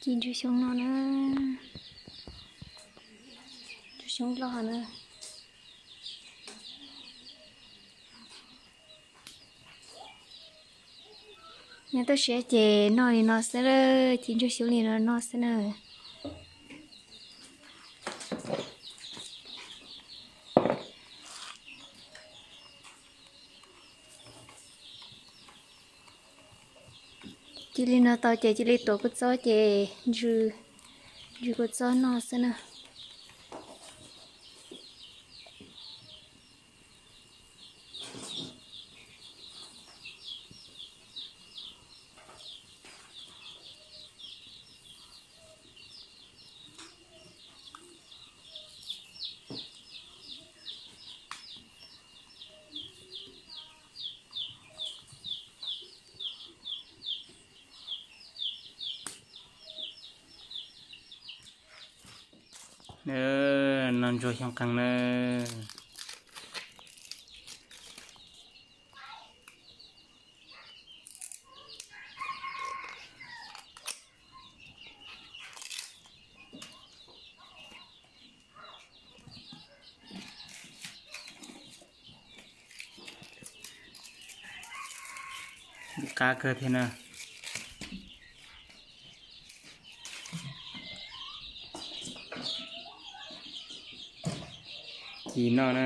Ci ntsuag xyoob no na, ntsuag xyoob loj na. Nyob toj siab ces noj li no xwb na, ci ntsuag xyoob li no noj xwb na. Cia li no tau ces cia li tuav kua txob ces ntsw, ntsw kua txob noj xwb na. Noj ntsuag xyoob qees na. Qab kawg thiab na. Ci noj na.